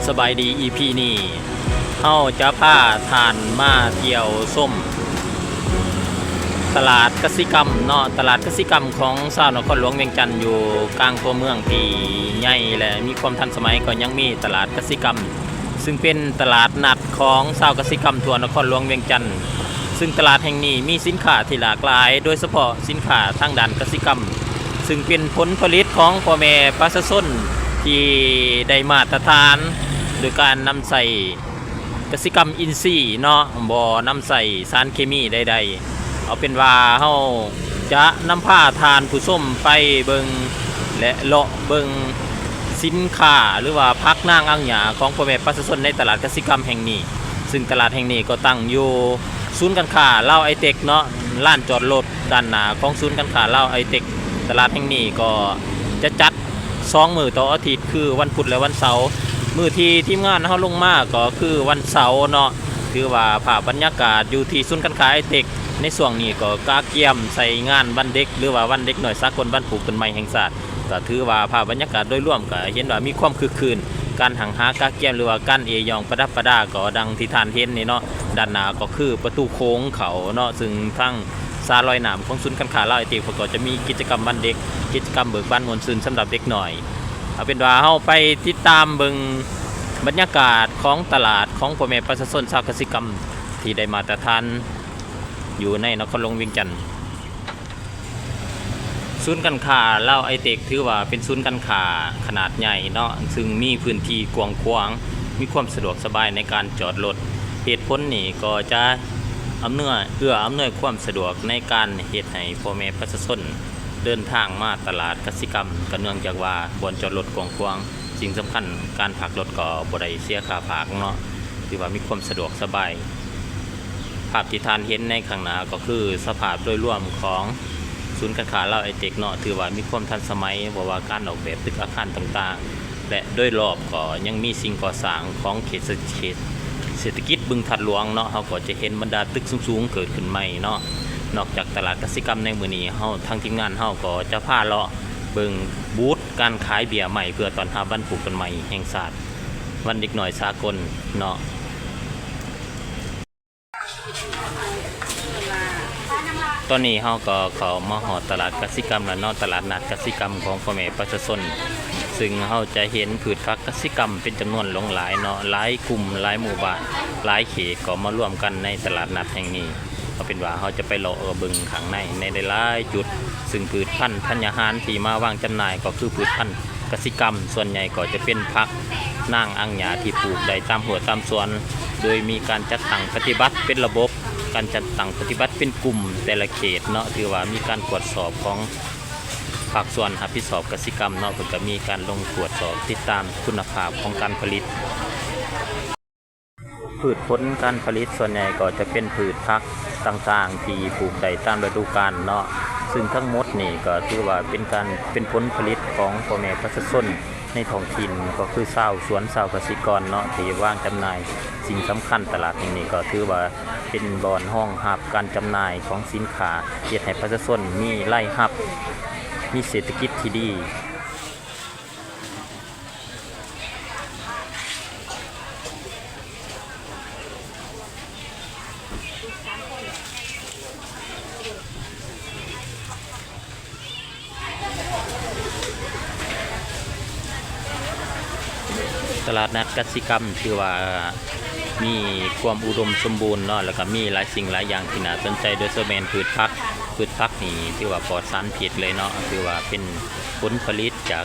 ສະບາຍດີ ອີພີນີ້ເຮົາຈະພາທ່ານມາທ່ຽວຊົມຕະຫຼາດກະສິກຳເນາະ, ຕະຫຼາດກະສິກຳຂອງຊາວນະຄອນຫຼວງວຽງຈັນ ຢູ່ກາງຕົວເມືອງທີ່ໃຫຍ່ ແລະ ມີຄວາມທັນສະໄໝ. ກໍຍັງມີຕະຫຼາດກະສິກຳ ຊຶ່ງເປັນຕະຫຼາດນັດຂອງຊາວກະສິກຳທົ່ວນະຄອນຫຼວງວຽງຈັນ ຊຶ່ງຕະຫຼາດແຫ່ງນີ້ມີສິນຄ້າທີ່ຫຼາກຫຼາຍ, ໂດຍສະເພາະສິນຄ້າທາງດ້ານກະສິກຳ ຊຶ່ງເປັນຜົນຜະລິດຂອງພໍ່ແມ່ປະຊາຊົນທີ່ໄດ້ມາດຕະຖານ ໂດຍການນຳໃຊ້ກະສິກຳອິນຊີເນາະ, ບໍ່ນຳໃຊ້ສານເຄມີໃດໆ. ເອົາເປັນວ່າເຮົາຈະນຳພາທ່ານຜູ້ຊົມໄປເບິ່ງ ແລະ ເລາະເບິ່ງສິນຄ້າ ຫຼືວ່າຜັກນາງອາງຫຍ້າຂອງພໍ່ແມ່ປະຊາຊົນໃນຕະຫຼາດກະສິກຳແຫ່ງນີ້, ຊຶ່ງຕະຫຼາດແຫ່ງນີ້ກໍຕັ້ງຢູ່ສູນການຄ້າລາວໄອເຕັກເນາະ, ລານຈອດລົດດ້ານໜ້າຂອງສູນການຄ້າລາວໄອເຕັກ. ຕະຫຼາດແຫ່ງນີ້ກໍຈະຈັດສອງມື້ຕໍ່ອາທິດ ຄືວັນພຸດ ແລະ ວັນເສົາ. ມື້ທີ່ທີມງານເຮົາລົງມາກໍຄືວັນເສົາເນາະ. ຖືວ່າພາບບັນຍາກາດຢູ່ທີ່ສູນການຄ້າໄອເຕັກໃນຊ່ວງນີ້ກໍກະກຽມໃສ່ງານວັນເດັກ ຫຼືວ່າວັນເດັກນ້ອຍສາກົນ ວັນປູກຕົ້ນໄມ້ແຫ່ງຊາດ. ກໍຖືວ່າພາບບັນຍາກາດໂດຍລວມກໍເຫັນວ່າມີຄວາມຄຶກຄື້ນ, ການຮັ່ງຫາກະກຽມ ຫຼືວ່າການເອ້ຍ້ອງປະດັບປະດາ ກໍດັ່ງທີ່ທ່ານເຫັນນີ້ເນາະ. ດ້ານໜ້າກໍຄືປະຕູໂຂງເຂົ້າເນາະ, ຊຶ່ງທາງສາລອຍນ້ຳຂອງສູນການຄ້າລາວໄອເຕັກ ເພິ່ນກໍຈະມີກິດຈະກຳວັນເດັກ, ກິດຈະກຳເບີກບານມ່ວນຊື່ນສຳລັບເດັກນ້ອຍ. ເອົາເປັນວ່າເຮົາໄປຕິດຕາມເບິ່ງບັນຍາກາດຂອງຕະຫຼາດຂອງພໍ່ແມ່ປະຊາຊົນຊາວກະສິກຳທີ່ໄດ້ມາດຕະຖານຢູ່ໃນນະຄອນຫຼວງວຽງຈັນ. ສູນການຄ້າລາວໄອເຕັກ ຖືວ່າເປັນສູນການຄ້າຂະໜາດໃຫຍ່ເນາະ, ຊຶ່ງມີພື້ນທີ່ກວ້າງຂວາງ, ມີຄວາມສະດວກສະບາຍໃນການຈອດລົດ. ເຫດຜົນນີ້ກໍຈະອຳນວຍ ເອື້ອອຳນວຍຄວາມສະດວກໃນການເຮັດໃຫ້ພໍ່ແມ່ປະຊາຊົນເດີນທາງມາຕະຫຼາດກະສິກຳ, ກໍເນື່ອງຈາກວ່າບ່ອນຈອດລົດກວ້າງຂວາງ, ສິ່ງສຳຄັນການພັກລົດກໍບໍ່ໄດ້ເສຍຄ່າພັກເນາະ, ຖືວ່າມີຄວາມສະດວກສະບາຍ. ພາບທີ່ທ່ານເຫັນໃນຂ້າງໜ້າກໍຄືສະພາບໂດຍລວມຂອງສູນການຄ້າລາວໄອເຕັກເນາະ, ຖືວ່າມີຄວາມທັນສະໄໝ, ບໍ່ວ່າການອອກແບບຕຶກອາຄານຕ່າງໆ ແລະ ໂດຍລອບກໍຍັງມີສິ່ງກໍ່ສ້າງຂອງເຂດເສດ ເຂດເສດຖະກິດບຶງທາດຫຼວງເນາະ. ເຮົາກໍຈະເຫັນບັນດາຕຶກສູງໆເກີດຂຶ້ນໃໝ່ເນາະ. ນອກຈາກຕະຫຼາດກະສິກຳໃນມື້ນີ້, ເຮົາ ທາງທີມງານເຮົາກໍຈະພາເລາະເບິ່ງບູດການຂາຍເບ້ຍໄມ້ ເພື່ອຕ້ອນຮັບວັນປູກຕົ້ນໄມ້ແຫ່ງຊາດ, ວັນເດັກນ້ອຍສາກົນເນາະ. ຕອນນີ້ເຮົາກໍເຂົ້າມາຮອດຕະຫຼາດກະສິກຳແລ້ວເນາະ, ຕະຫຼາດນັດກະສິກຳຂອງພໍ່ແມ່ປະຊາຊົນ, ຊຶ່ງເຮົາຈະເຫັນພືດຜັກກະສິກຳເປັນຈຳນວນຫຼວງຫຼາຍເນາະ, ຫຼາຍກຸ່ມ, ຫຼາຍໝູ່ບ້ານ, ຫຼາຍເຂດກໍມາລວມກັນໃນຕະຫຼາດນັດແຫ່ງນີ້. ເອົາເປັນວ່າເຮົາຈະໄປເລາະເບິ່ງຂ້າງໃນ ໃນຫຼາຍໆຈຸດ, ຊຶ່ງພືດພັນທັນຍາຫານທີ່ມາວາງຈຳໜ່າຍກໍຄືພືດພັນ ກະສິກຳ ສ່ວນໃຫຍ່ກໍຈະເປັນຜັກນາງອາງຫຍ້າທີ່ປູກໄດ້ຕາມຮົ້ວຕາມສວນ, ໂດຍມີການຈັດຕັ້ງປະຕິບັດເປັນລະບົບ, ການຈັດຕັ້ງປະຕິບັດເປັນກຸ່ມແຕ່ລະເຂດເນາະ, ຖືວ່າມີການກວດສອບຂອງພາກສ່ວນຮັບຜິດຊອບກະສິກຳເນາະ, ເພິ່ນກໍມີການລົງກວດສອບຕິດຕາມຄຸນນະພາບຂອງການຜະລິດ. ພືດຜົນການຜະລິດສ່ວນໃຫຍ່ກໍຈະເປັນພືດຜັກຕ່າງໆທີ່ປູກໄດ້ຕາມລະດູການເນາະ, ຊຶ່ງທັງໝົດນີ້ກໍຖືວ່າເປັນການ ເປັນຜົນຜະລິດຂອງພໍ່ແມ່ປະຊາຊົນໃນທ້ອງຖິ່ນ, ກໍຄືຊາວສວນ ຊາວກະສິກອນເນາະ ທີ່ວາງຈຳໜ່າຍ. ສິ່ງສຳຄັນ ຕະຫຼາດແຫ່ງນີ້ກໍຖືວ່າເປັນບ່ອນຮອງຮັບການຈຳໜ່າຍຂອງສິນຄ້າ, ເຮັດໃຫ້ປະຊາຊົນມີລາຍຮັບ, ມີເສດຖະກິດທີ່ດີ. ຕະຫຼາດນັດກະສິກຳຖືວ່າມີຄວາມອຸດົມສົມບູນເນາະ, ແລ້ວກໍມີຫຼາຍສິ່ງຫຼາຍຢ່າງທີ່ໜ້າສົນໃຈ, ໂດຍສະເພາະແມ່ນພືດຜັກ. ພືດຜັກນີ້ຖືວ່າປອດສານພິດເລີຍເນາະ, ຖືວ່າເປັນ ຜົນຜະລິດຈາກ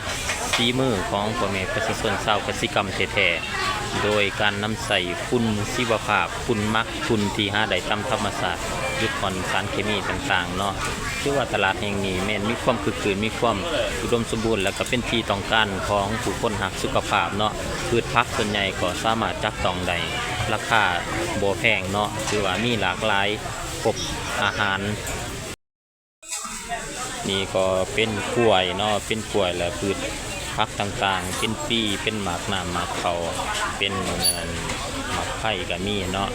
ສີມືຂອງພໍ່ແມ່ປະຊາຊົນຊາວກະສິກຳແທ້ໆ, ໂດຍການນຳໃຊ້ຝຸ່ນຊີວະພາບ, ຝຸ່ນໝັກ, ຝຸ່ນທີ່ຫາໄດ້ຕາມທຳມະຊາດ, ຫຼຸດຜ່ອນສານເຄມີຕ່າງໆເນາະ. ຖືວ່າຕະຫຼາດແຫ່ງນີ້ແມ່ນມີຄວາມຄຶກຄື້ນ, ມີຄວາມອຸດົມສົມບູນ ແລະ ກໍເປັນທີ່ຕ້ອງການຂອງຜູ້ຄົນຮັກສຸຂະພາບເນາະ. ພືດຜັກສ່ວນໃຫຍ່ກໍສາມາດຈັບຕ້ອງໄດ້, ລາຄາບໍ່ແພງເນາະ, ຖືວ່າມີຫຼາກຫຼາຍ, ຄົບອາຫານ. ນີ້ກໍເປັນກ້ວຍເນາະ, ເປັນກ້ວຍ ແລະ ພືດຜັກຕ່າງໆ, ເປັນປີ, ເປັນໝາກນ້ຳ, ໝາກເຂົ້າ, ເປັນ ເອີ່ ໝາກໄຜ່ກໍມີເນາະ.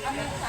Thank you.